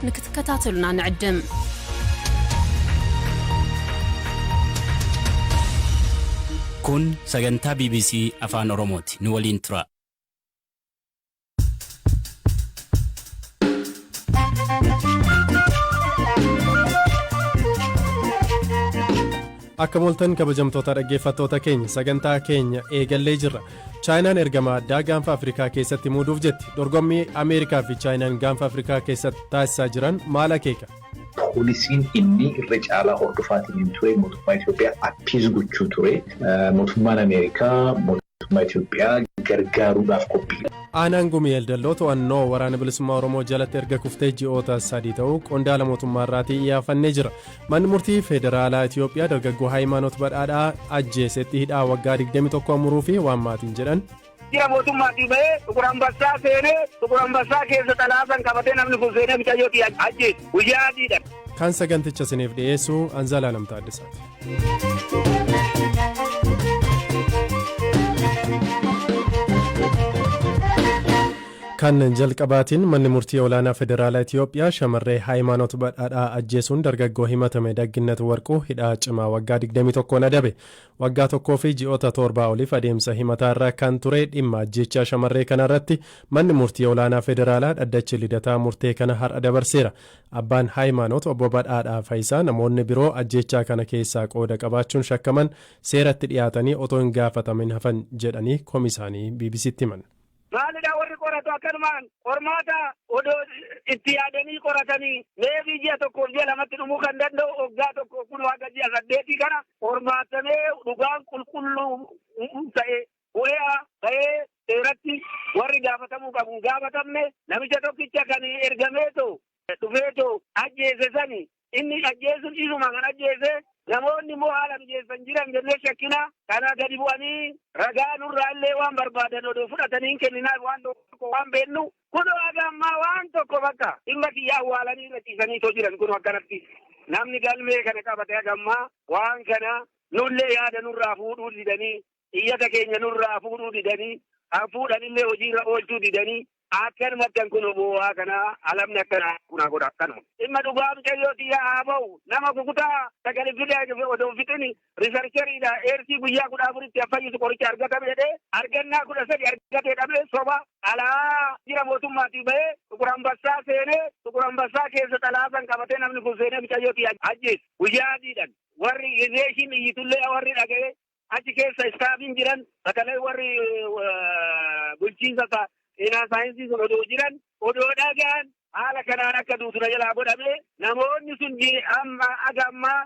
ንክትከታተሉና ንዕድም። Kun sagantaa BBC Afaan Oromooti. Nu waliin tura. Akka mooltan kabajamtoota dhaggeeffattoota keenya, sagantaa keenya eegallee jirra. Chaayinaan ergama addaa Gaanfa Afrikaa keessatti muuduuf jetti. Dorgommii Ameerikaa fi Chaayinaan Gaanfa Afrikaa keessatti taasisaa jiran maal akeeka? Poolisiin inni irra caalaa hordofaatiin hin ture mootummaa Itoophiyaa appease gochuu ture. Mootummaan Ameerikaa mootummaa Itoophiyaa gargaaruudhaaf qophiidha. Aanaan Gumii Eldalloo to'annoo Waraana Bilisummaa Oromoo jalatti erga kuftee ji'oota 3 ta'uu qondaala mootummaa irraatii iyyaafannee jira. Manni murtii federaalaa Itoophiyaa dargaggoo Hayimaanoot Badhaadhaa ajjeesetti hidhaa waggaa 21 muruu fi waan maatiin jedhan. Jira mootummaatii bahee Xuqur Ambassaa seenee, Xuqur Ambassaa keessa xalaasan qabatee namni kun seenee mucayyoo kiyya ajjeese guyyaa adiidha. Kan saganticha isiniif dhiyeessu Anzalaalam Taaddasaati. Kan jalqabaatiin, manni murtii olaanaa federaalaa Itiyoophiyaa shamarree Haayimaanoot Badhaadhaa ajjeesuun dargaggoo himatame Dagginnat Warquu hidhaa cimaa waggaa 21 adabe. Waggaa tokkoo fi ji'oota 7 oliif adeemsa himataa irra kan ture dhimma ajjeechaa shamarree kanarratti manni murtii olaanaa federaalaa dhaddachi Lidataa murtee kana har'a dabarseera. Abbaan Haayimaanoot Obbo Badhaadhaa Fayisaa namoonni biroo ajjeechaa kana keessaa qooda qabaachuun shakkaman seeratti dhiyaatanii otoo hin gaafatamin hafan jedhanii komii isaanii BBCtti himan. Maalidha warri qoratu akkanumaan qormaata odoo itti yaadanii qoratanii meebii ji'a tokkoof ji'a lamatti dhumuu kan danda'u, waggaa tokko kun haga ji'a 8 kana qormaatamee dhugaan qulqulluu ta'e bu'ee ta'ee seeratti warri gaafatamuu qabu hin gaafatamne. Namicha tokkicha kan ergameetoo dhufeetoo ajjeese sani, inni ajjeesuun isuma kan ajjeese. Namoonni immoo haala mijeessan jiran jennee shakkina kana gadi bu'anii ragaa nurraa illee waan barbaadan odoo fudhatanii hin kenninaaf, waan tokko waan beennu kun haga ammaa waan tokko bakka dhimma kiyya awwaalanii irra ciisanii too jiran. Kun akkanatti namni galmee kana qabate haga ammaa waan kana nullee yaada nurraa fuudhuu didanii, iyyata keenya nurraa fuudhuu didanii, kan fuudhanillee hojiirra oolchuu didanii, akkanumatti kun bu'aa kana alamni akkana kuna godha akkanuma. Dhimma dhugaa mucayyoo xiyyaa haa ba'u. Nama kukutaa sagali fidee odoo fixini researcheriidha, eersii guyyaa 14tti fayyisu qoricha argatame jedhee argannaa 13 argatee dhabee, soba alaa jira mootummaatii bahee Xuqur Ambassaa seenee, Xuqur Ambassaa keessa xalaasan qabatee namni kun seenee mucayyoo xiyyaa ajjeese guyyaa adiidhaan. Warri reeshiin iyyitullee warri dhaga'ee achi keessa staffiin jiran, batalee warri bulchiinsa seenaa saayinsii sun odoo jiran, odoo dhagaan haala kanaan akka duutu na jalaa godhame. Namoonni sun amma aga ammaa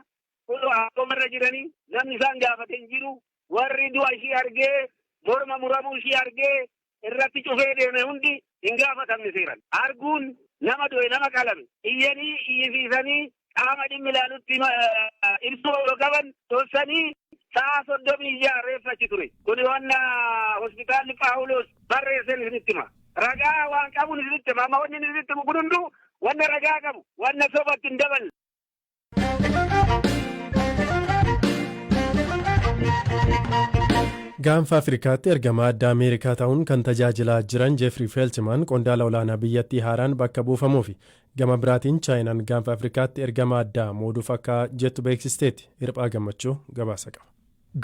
irra jiranii namni isaan gaafate hin jiru. Warri du'a ishii argee, morma muramuu ishii argee irratti cufee deeme hundi hin gaafatamne seeran. Arguun nama du'e, nama qalame iyyanii iyyisiisanii qaama dhimmi ilaalutti ibsuu odoo qaban tolsanii sa'a 36 reeffachi ture. Kuni wanna hospitaalli Paawulos barreessan isinitti hima. Ragaa waan qabuun isinitti hima. Amma wanni isinitti himu kun hunduu wanna ragaa qabu, wanna sobatti hin daballe. Gaanfa Afrikaatti ergama addaa Ameerikaa ta'uun kan tajaajilaa jiran Jeefrii Feeltimaan qondaala olaanaa biyyattii haaraan bakka buufamuufi. Gama biraatiin Chaayinaan Gaanfa Afrikaatti ergama addaa muuduuf akka jettu beeksisteetti. Hirphaa Gammachuu gabaasa qaba.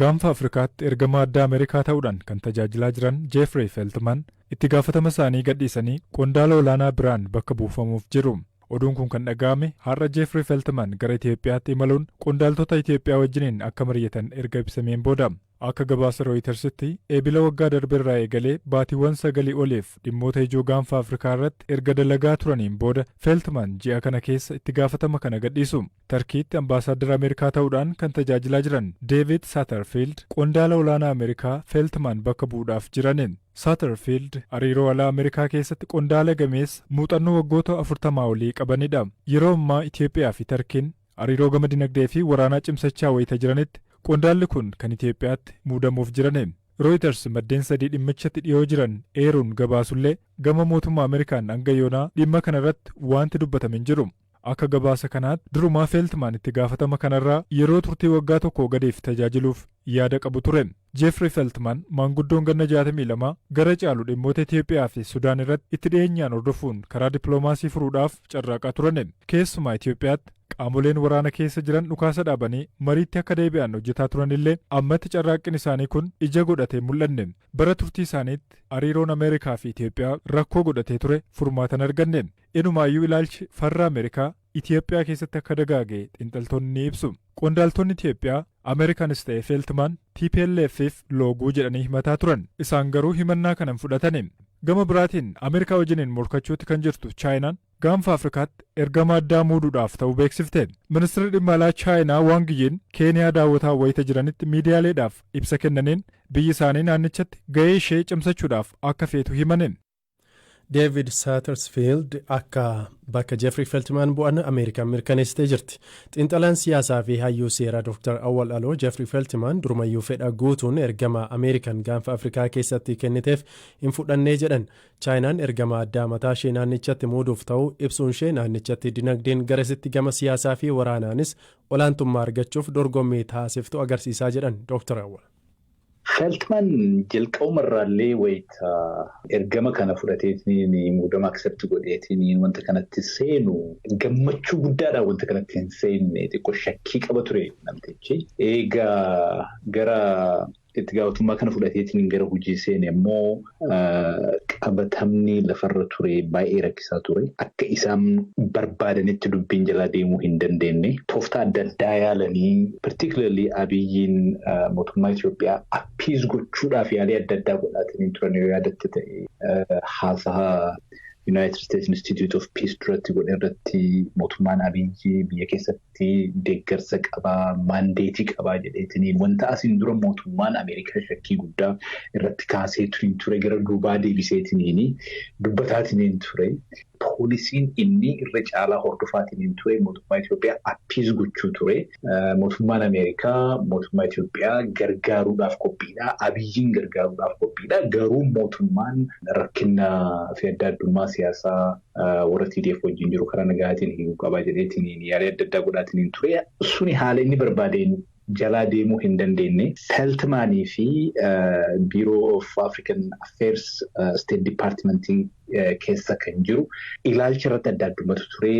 Gaanfa Afrikaatti ergama addaa Ameerikaa ta'uudhaan kan tajaajilaa jiran Jeefrey Feltman itti gaafatama isaanii gadhiisanii qondaala olaanaa biraan bakka buufamuuf jiru. Oduun kun kan dhaga'ame har'a Jeefrey Feltman gara Itoophiyaatti imaluun qondaaltota Itoophiyaa wajjiniin akka mari'atan erga ibsameen booda. Akka gabaasa Rooyitersitti, Eebila waggaa darbe irraa eegalee baatiiwwan 9 oliif dhimmoota ijoo Gaanfa Afrikaa irratti erga dalagaa turaniin booda Feltman ji'a kana keessa itti gaafatama kana gadhiisu. Tarkiitti ambaasaaddara Ameerikaa ta'uudhaan kan tajaajilaa jiran Deevid Saatarfiild qondaala olaanaa Ameerikaa Feltman bakka bu'uudhaaf jiraniin. Saatarfiild hariiroo alaa Ameerikaa keessatti qondaala gameessa muuxannoo waggoota 40 olii qabanidha. Yeroo ammaa Itoophiyaa fi Tarkiin hariiroo gama dinagdee fi waraanaa cimsachaa wayita jiranitti qondaalli kun kan Itoophiyaatti muudamuuf jirani. Reuters maddeen sadii dhimmichatti dhiyoo jiran eeruun gabaasullee gama mootummaa Ameerikaan hanga yoonaa dhimma kana irratti wanti dubbatame hin jiru. Akka gabaasa kanaatti, durumaa Feeltimaan itti gaafatama kanarraa yeroo turtii waggaa 1 gadiif tajaajiluuf yaada qabu ture. Jeefri Feltman, maanguddoon ganna 62, gara caalu dhimmoota Itoophiyaa fi Sudaan irratti itti dhiyeenyaan hordofuun karaa dippiloomaasii furuudhaaf carraaqaa turan. Keessumaa Itoophiyaatti qaamoleen waraana keessa jiran dhukaasa dhaabanii mariitti akka deebi'an hojjetaa turanillee, ammatti carraaqqiin isaanii kun ija godhatee mul'anne. Bara turtii isaaniitti hariiroon Ameerikaa fi Itoophiyaa rakkoo godhatee ture furmaatan arganne. Inumaayyuu ilaalchi farra Ameerikaa Itoophiyaa keessatti akka dagaage xiinxaltoonni ni ibsu. Qondaaltonni Itoophiyaa Ameerikaanis ta'e Feeltimaan TPLF'if looguu jedhanii himataa turan. Isaan garuu himannaa kana hin fudhatani. Gama biraatiin, Ameerikaa wajjiniin morkachuutti kan jirtu Chaayinaan Gaanfa Afrikaatti ergama addaa muuduudhaaf ta'uu beeksifte. Ministeerri dhimma alaa Chaayinaa Waang Yiin Keeniyaa daawwataa wayita jiranitti miidiyaaleedhaaf ibsa kennaniin, biyyi isaanii naannichatti gahee ishee cimsachuudhaaf akka feetu himani. Deevid Saatersfiild akka bakka Jeffrey Feltman bu'an Ameerikaan mirkaneessitee jirti. Xiinxalaan siyaasaa fi hayyuu seeraa Dr. Awwal Aloo, Jeffrey Feltman durumayyuu fedha guutuun ergama Ameerikaan Gaanfa Afrikaa keessatti kenniteef hin fudhannee jedhan. Chaayinaan ergama addaa mataa ishee naannichatti muuduuf ta'uu ibsuun ishee, naannichatti dinagdeen garasitti gama siyaasaa fi waraanaanis olaantummaa argachuuf dorgommii taasiftu agarsiisaa jedhan Dr. Awwal. Feltman jalqabumarraallee wayita ergama kana fudhateetiin, muudama accept godheetiin wanta kanatti seenu, gammachuu guddaadhaan wanta kanatti hin seenne. Xiqqoo shakkii qaba ture namtichi. Egaa gara itti gaafatamummaa kana fudhateetiin gara hojii seene immoo, qabatamni lafarra ture baay'ee rakkisaa ture. Akka isaan barbaadanitti dubbiin jalaa deemuu hin dandeenye. Tooftaa adda addaa yaalanii, particularly Abiyyiin mootummaa Itoophiyaa appease gochuudhaaf yaalii adda addaa godhaatanii turan. Yoo yaadatte ta'e, haasaha United States Institute of Peace duratti godhe irratti, mootummaan Abiyyi biyya keessatti deeggarsa qabaa, mandate qabaa jedheetiniin, wanta asiin dura mootummaan Ameerikaa shakkii guddaa irratti kaasee ture gara duubaa deebiseetiniin dubbataatiniin ture. Poolisiin inni irra caalaa hordofaatiniin ture mootummaa Itoophiyaa appease gochuu ture. Mootummaan Ameerikaa mootummaa Itoophiyaa gargaaruudhaaf qophiidha. Abiyyiin gargaaruudhaaf qophiidha. Garuu mootummaan rakkina fi adda addummaa siyaasaa warra TDF wajjin jiru karaa nagaatiin hiikuu qabaa jedheetiin yaalii adda addaa godhaatiniin ture. Suni haala inni barbaadeen jalaa deemuu hin dandeenye. Feltmaanii fi Bureau of African Affairs State Departmentii keessa kan jiru ilaalcha irratti adda addummatu ture.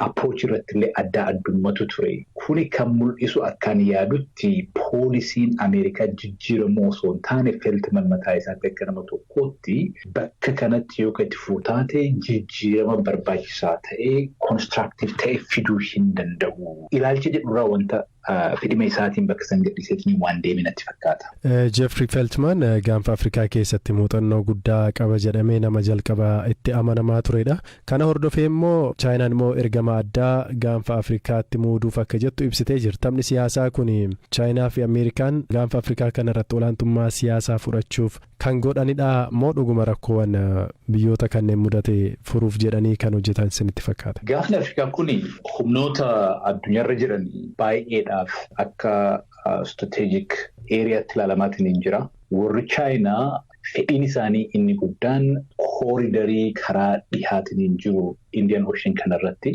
Approach irratti illee adda addummatu ture. Kuni kan mul'isu, akkaan yaadutti, poolisiin Ameerikaa jijjiiramuu osoo hin taane, Feltman mataa isaatti akka nama tokkootti bakka kanatti yoo itti fuutaate jijjiirama barbaachisaa ta'e, constructive ta'e fiduu hin danda'u. Ilaalcha jedhurraa wanta fedhima isaatiin bakka san gadhiiseetiin waan deeme natti fakkaata. Jeffrey Feltman Gaanfa Afrikaa keessatti muuxannoo guddaa qaba jedhamee nama jalqaba itti amanamaa turedha. Kana hordofee immoo Chaayinaan immoo ergama addaa Gaanfa Afrikaatti muuduuf akka jettu ibsitee jirti. Taphni siyaasaa kun Chaayinaa fi Ameerikaan Gaanfa Afrikaa kana irratti olaantummaa siyaasaa fudhachuuf kan godhanidha moo dhuguma rakkoowwan biyyoota kanneen mudate furuuf jedhanii kan hojjetan isinitti fakkaata? Gaafni Afrikaa kun humnoota addunyaarra jiran baay'eedhaaf akka strategic areaatti ilaalamaatiin hin jira. Warri Chaayinaa fedhiin isaanii inni guddaan corridorii karaa dhihaatiin jiru, Indian Ocean kanarratti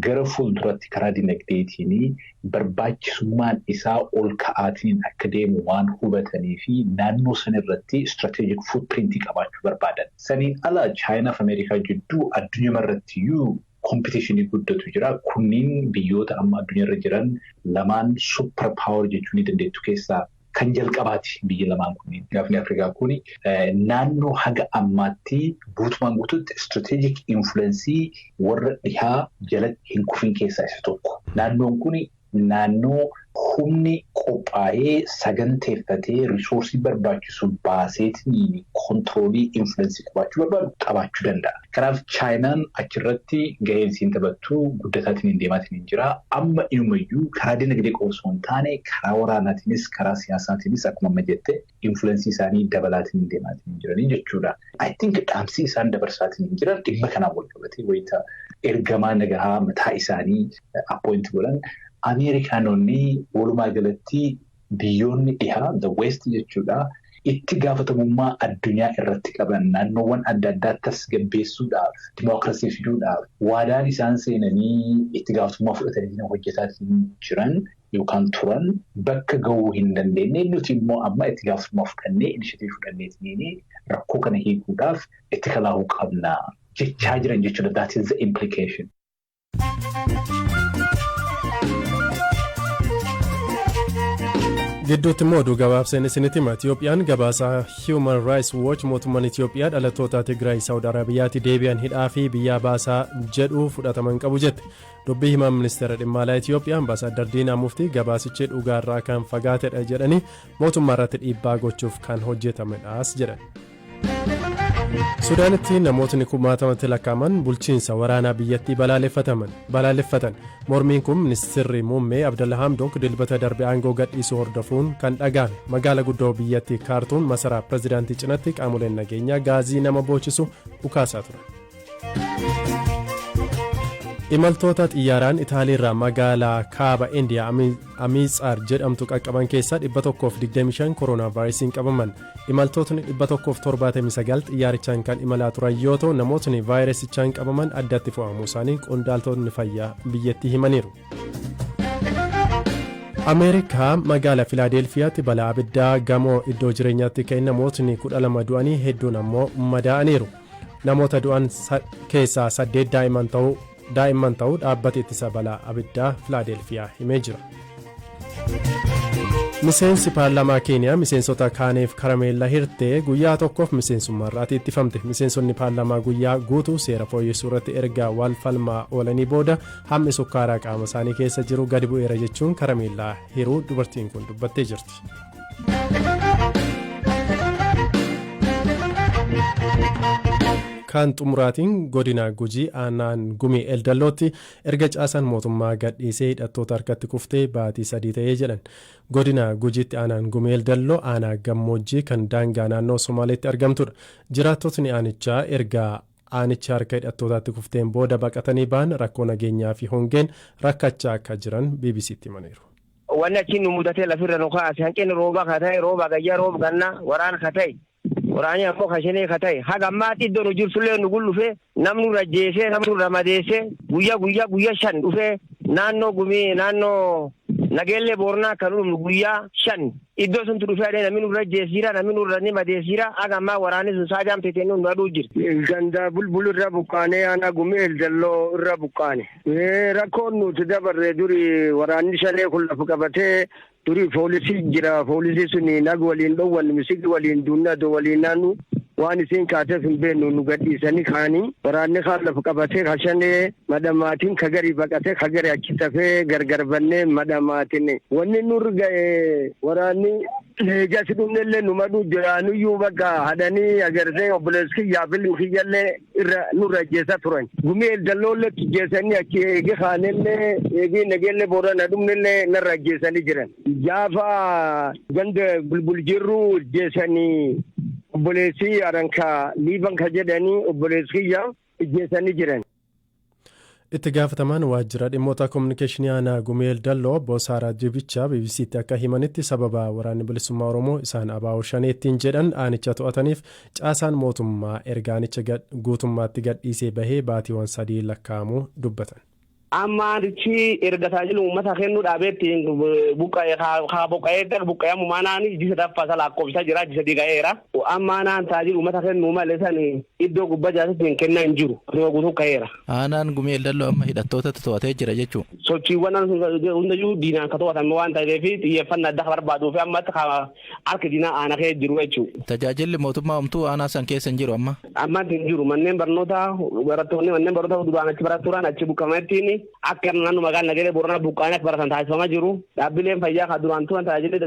gara fuulduratti karaa dinagdeetiin barbaachisummaan isaa ol ka'aatiin akka deemu waan hubatanii fi naannoo sanarratti strategic footprintii qabaachuu barbaadan. Saniin ala Chaayinaa fi Ameerikaa jidduu addunyaa irrattiyyuu competitionii guddatu jira. Kunniin biyyoota amma addunyaarra jiran lamaan super power jechuu ni dandeettu keessaa kan jalqabaati biyya lamaan kunniin. Gaafni Afrikaa kuni naannoo haga ammaatti guutumaan guututti strategic influence warra dhihaa jalatti hin kufin keessaa isa tokko. Naannoon kuni naannoo humni qophaa'ee, saganteeffatee, resourceii barbaachisu baaseetiin controlii influenceii qabaachuu barbaadu qabaachuu danda'a. Kanaaf Chaayinaan achirratti gaheen isiin taphattu guddataatiin hin deemaatiin hin jira. Amma inumayyuu karaa dinagdee qofa osoo hin taane, karaa waraanaatiinis karaa siyaasaatiinis, akkuma amma jette, influenceii isaanii dabalaatiin hin deemaatiin hin jiranii jechuudha. I think dhaamsi isaan dabarsaatiin hin jiran dhimma kanaan wal qabatee, wayita ergamaa nagahaa mataa isaanii appoint godhan, Ameerikaanonni, walumaa galatti biyyoonni dhihaa, the West jechuudha. Itti gaafatamummaa addunyaa irratti qaban naannoowwan adda addaa tasgabbeessuudhaaf, dimookiraasii fiduudhaaf waadaan isaan seenanii itti gaafatamummaa fudhatanii hojjetaa jiran yookaan turan bakka gahuu hin dandeenye. Nuti immoo amma itti gaafatamummaa fudhannee inishatiivii fudhanneetiin rakkoo kana hiikuudhaaf itti kalaahuu qabna jechaa jiran jechuudha. That is the implication. Gidduutti immoo oduu gabaabseen isinitti hima. Itiyoophiyaan gabaasa Human Rights Watch mootummaan Itiyoophiyaa dhalattoota Tigraay Saawud Arabiyaatti deebi'an hidhaa fi biyyaa baasaa jedhu fudhataman qabu jette. Dubbii himaan ministeera dhimma alaa Itiyoophiyaa Ambaasaddar Diinaa Muftii gabaasichi dhugaarraa kan fagaatedha jedhanii mootummaa irratti dhiibbaa gochuuf kan hojjetamedhaas jedhan. Sudaanitti namootni kumaatamatti lakkaa'aman bulchiinsa waraanaa biyyattii balaaleffatan. Mormiin kun ministeerri muummee Abdalla Hamdok dilbata darbe aangoo gadhiisuu hordofuun kan dhaga'ame. Magaala guddoo biyyattii Kaartuun masaraa pirezidaantii cinatti qaamoleen nageenyaa gaazii nama boochisu dhukaasaa turan. Imaltoota xiyyaaraan Itaaliirraa magaalaa kaaba Indiyaa Amiitsaar jedhamtu qaqqaban keessaa 125 kooroonaa vaayirasiin qabaman. Imaltootni 179 xiyyaarichaan kan imalaa turan yoo ta'u, namootni vaayirasichaan qabaman addatti fo'amuu isaanii qondaaltonni fayyaa biyyattii himaniiru. Ameerikaa magaalaa Filaadelfiyaatti balaa abiddaa gamoo iddoo jireenyaatti ka'e namootni 12 du'anii hedduun ammoo madaa'aniiru. Namoota du'an keessaa 8 daa'imman ta'uu dhaabbati ittisa balaa abiddaa Filaadelfiyaa himee jira. Miseensi paarlaamaa Keeniyaa miseensota kaaneef karameellaa hirtee guyyaa tokkoof miseensummaa irraatii ittifamte. Miseensonni paarlaamaa guyyaa guutuu seera fooyyessuu irratti erga wal falmaa oolanii booda hammi sukkaaraa qaama isaanii keessa jiru gadi bu'eera jechuun karameellaa hiruu dubartiin kun dubbattee jirti. Kan xumuraatiin, godina Gujii aanaan Gumii Eldallootti erga caasaan mootummaa gadhiisee hidhattoota harkatti kuftee baatii 3 ta'ee jedhan. Godina Gujiitti aanaan Gumii Eldalloo aanaa gammoojjii kan daangaa naannoo Somaaleetti argamtudha. Jiraattotni aanichaa erga aanicha harka hidhattootaatti kufteen booda baqatanii ba'an rakkoo nageenyaa fi hongeen rakkachaa akka jiran BBCtti himaniiru. Wanni achiin nu mudatee lafirra nu kaase hanqinni roobaa ka ta'e, rooba gayyaa, rooba gannaa, waraana ka ta'e, waraanni ammoo kashinee ka ta'e, haga ammaatti iddoo nu jirtullee nu gullufee, namni nurra jeesee, namni nurra madeessee, guyyaa guyyaa guyyaa 5 dhufee naannoo Gumii, naannoo Nageellee Boornaa kan dhumnu guyyaa 5 iddoo suntu dhufee adee namni nurra jeesiira, namni nurra ni madeessiira. Haga ammaa waraanni sun saajaan teetee nu aduu jira. Ganda Bulbul irra buqqaanee aanaa Gumii Eldalloo irra buqqaane. Rakkoon nuti dabarre, duri waraanni Shanee kun lafa qabatee, duri poolisii jira. Poolisii suni nag waliin dhowwan, misigi waliin duunna, waliin naannu waan isiin kaateef hin beeknu, nu gadhiisanii kaanii waraanni kaan lafa qabatee kashanee madhamaatiin kagarii baqatee, kagarii achi tafee, gargar bannee madhamaatiin wanni nurri ga'e. Waraanni eegas dhumnellee nu maduu jiraanuyyuu bakka hadhanii agartee obboleessi kiyyaa fi kiyyallee irra nurra ajjeesaa turan. Gumii Eldalloollee ajjeesanii achi eegi kaanellee, eegi Nageellee Boorana dhumnellee narra ajjeesanii jiran. Gaafa ganda Bulbul jirru ajjeesanii, obboleessi aranka Liiban ka jedhanii obboleessi kiyya ajjeesanii jiran. Itti gaafatamaan waajjira dhimmoota koominikeeshinii aanaa Gumeel Dalloo obbo Saaraa Jibichaa BBCtti akka himanitti, sababa Waraanni Bilisummaa Oromoo isaan ABO Shaneettiin jedhan aanicha to'ataniif caasaan mootummaa erga aanicha guutummaatti gadhiisee bahee baatiiwwan 3 lakkaa'amuu dubbatan. Amma aanichi erga tajaajila uummata kennuu dhaabeetti buqqa'ee haa buqqa'ee buqqa'ee maanaan ji'a sadaffaa isa lakkoofsa jira, ji'a 3 ga'eera. Amma aanaan tajaajila uummata kennuu malee san iddoo gubbaa jaarsitti hin kennaa hin jiru. Guutuu ka'eera. Aanaan Gumii Eldalloo amma hidhattootatu to'atee jira jechuudha. Sochiiwwan hundayyuu diinaan ka to'atame waan ta'eef xiyyeeffannaa adda barbaaduu fi ammatti harki diinaa aanaa kee jiru jechuudha. Tajaajilli mootummaa homtuu aanaa san keessa hin jiru amma. Ammatti hin jiru. Manneen barnootaa, barattoonni manneen barnootaa duraan achi baratu turan achi buqqamattiin akka naannoo magaalaa Nagelee Booranaa buqqaanii akka baratan taasifamaa jiru. Dhaabbileen fayyaa kan duraan turan, tajaajilli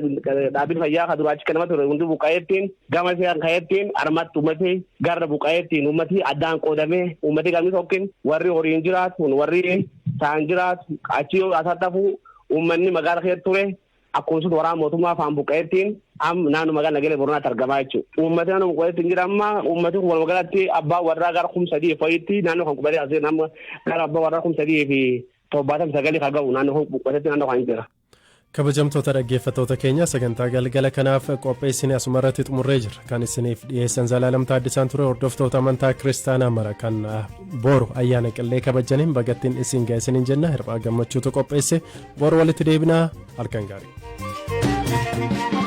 dhaabbileen fayyaa kan duraan achi kennama ture hundi buqqa'eettiin gama seeraan ka'eettiin armatti uummati garra buqqa'eettiin uummati addaan qoodamee, uummati gamni tokkin warri horiin jiraatu, warri saan jiraatu achi yoo asattafu, uummanni magaala keessa ture akkuma sun waraana mootummaa afaan buqqa'eettiin am naannoo magaalaa Nagelee Booranaatti argamaa jechuudha. Uummati naannoo buqqa'eetti hin jira. Amma uummati kun walumaa galatti abbaa warraa gara 3000 fa'iitti naannoo kan qubatee asii nama gara abbaa warraa 3079 kan ga'u naannoo kan buqqateetti naannoo kan jira. Kabajamtoota dhaggeeffattoota keenya, sagantaa galgala kanaaf qopheessine asuma irratti xumurree jirra. Kan isiniif dhiyeessan Zalaalam Taaddisaan ture. Hordoftoota amantaa kiristaanaa mara kan boru ayyaana qillee kabajaniin bagattiin isin ga'e isiniin jenna. Hirphaa Gammachuutu qopheesse. Boru walitti deebinaa, halkan gaarii.